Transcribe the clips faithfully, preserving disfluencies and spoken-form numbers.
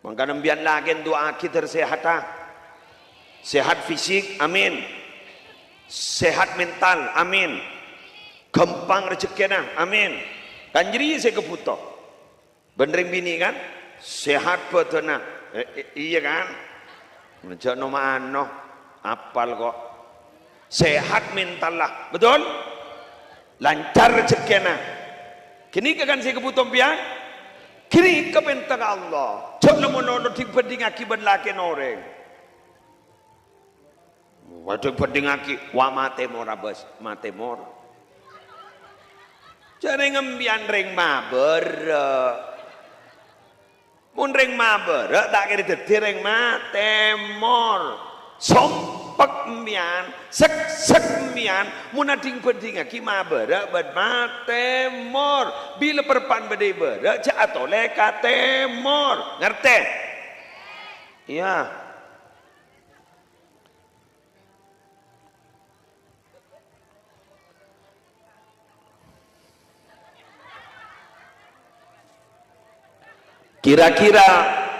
Mangkana embiyan lakèn du'aaghi dâr sèhadhâ. Sèhat fisik, amin. Sèhat mental, amin. Ghâmpang rejekkèna, amin. Kan jârèya sè èkabhuto. Bân rèng binè', kan? Sèhat bhâdhânna. Eh, eh, iyâ, kan? Jhâ' no-mano. Apal kok. Sèhat mentalla. Betul? Lancar rejekkèna. Ghânèka kan sè èkabhuto embiyan? Ghânèka pènta ka Allah. Jhâ' no-mano ding-bhândhingngaghi bân lakèna orèng. Waduh, bhândhingngaghi, wa matè mor, abâs, matè mor. Jhâ' rèng embiyan rèng mabârâ'. Mon rèng mabârâ' ta' kèra dhâddhi rèng matè mor. Sompek embiyan, seksek embiyan, mon ading-bhândhingngaghi mabârâ' bân matè mor. Bilâ parpa'na bâdâ è bârâ', jhâ' atolè ka tèmor. Ngartè? Iyâ. Kira-kira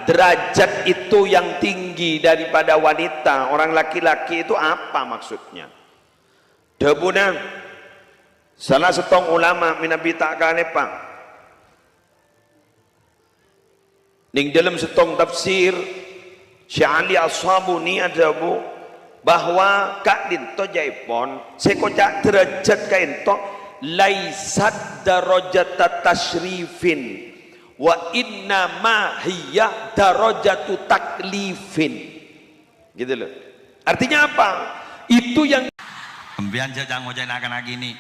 derajat itu yang tinggi daripada wanita, orang laki-laki itu apa maksudnya? Dhâbuna sala sèttong ulama mènabi ta' kalèpa. Neng dâlem sèttong tafsir, Syekh Ali As-Sabuni adhâbu bahwa ka'dinto jâèpon sè èkoca' derajat ka'dinto laisat darajata tasyrifin wa innama hiya darajatu taklifin. Gitu loh. Artinya apa? Itu yang Sampèyan jhâ' ca-ngoca'è na'-kana' binè'.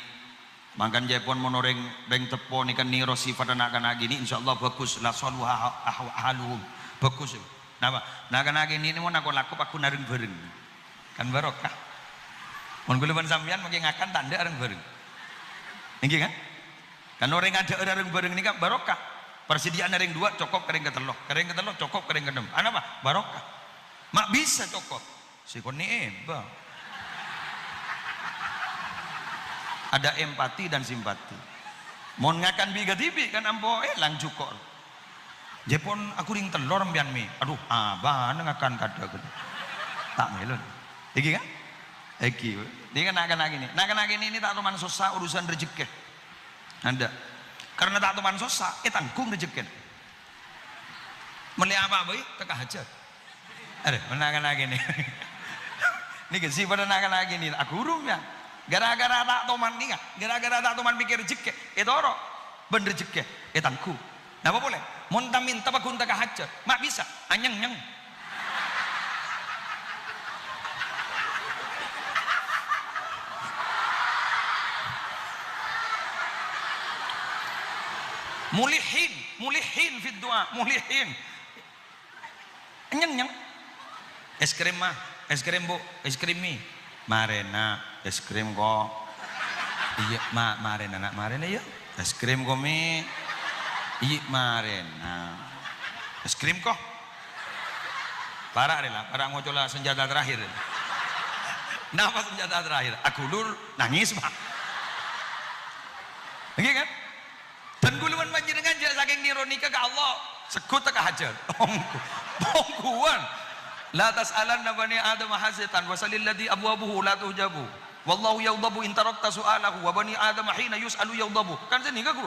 Mangkana jhâèpon mon orèng, rèng teppo nèka nèro sifatta na'-kana' binè', insyaallah bagus. La shaluha ha-, ha-, haluhum. Bagus. Napa? Na'-kana' binè' nèka mon ako-lako pagghun rèng-bhâreng. Kan barokah. Mon kaulâ bân sampèyan mangkè ngakan ta' endâ' rèng-bhâreng. Èngghi kan? Kan orèng adhâ'âr rèng-bhâreng nèka barokah. Persediaan rèng duwâ' cokop ka rèng katello, ka rèng katello cokop ka rèng keennem. Anapa? Barokah. Ma' bisa cokop. Sè konnè' èbâ. Ada empati dan simpati. Mon ngakan bi-, kadhibi' kan ampo èlang jhuko'. Jhâèpon aghâring tello' sampèyan mè. Aduh, abâna ngakan kadhâ'. Ta' mèlo. Èngghi kan? Èngghi. Nèka na'-kana' binè'. Na'-kana' binè' nèka ta' toman sossa urusan rejekkè. Endâ'. Karena ta' toman sossa, ètangghung rejekkèna. Mellè apa bhâi, teka hajât. Arè, na'-kana' binè'. Nèka sifatta na'-kana' binè', aghuru, yâ. Gara-gara ta' toman nèka, gara-gara ta' toman mèkkèr rejekkè, ètoro'. Bân rejekkè, ètangghung. Napa polè? Mon ta'-mènta pagghun teka hajât, ma' bisa, anyèng-nyèng. Mulihin, mulihin fid du'a, mulihin. Nyèng-nyèng. Es krim, Ma. Es krim, Bu. Es krim, Mi. Marèna es krim, ko'. Iyâ, Ma, marèna, Na', marèna, yâ. Es krim, ko', Mi. Iyâ, marèna. Es krim, ko'. Para' rè la, para' ngocola senjata terakhir. Napa senjata terakhir? Aghulur, nangès, Ma. Èngghi, kan? Dân kaulâ bân panjhennengngan jhâ' sakèng nèro nèka ka Allah, segghut teka hajât. Ongghu-, ongghuwân. "La tas'alanna bani Adam hajatan, wa salil ladzi abwabuhu la tuhjabu. Wallahu yaghdabu in tarakta su'alahu, wa bani Adam hina yus'alu yaghdabu." Kan sanèka, ghuru.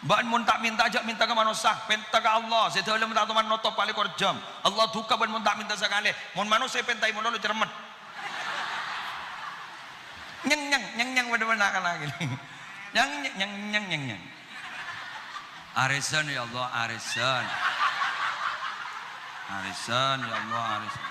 Bâ'na mon ta' mènta, jhâ' mènta ka manossa, pènta ka Allah, sè dâlem ta' toman notop palèng kor jam. Allah duka bâ'na mon ta' mènta sakalè. Mon manossa èpèntaè malolo cermet. Nyèng-nyèng, nyèng-nyèng padâ bân na'-kana' binè'. Nyèng-nyèng, nyèng-nyèng, nyèng-nyèng. Arèsan, ya Allah, arèsan. Arèsan, ya Allah, arèsan.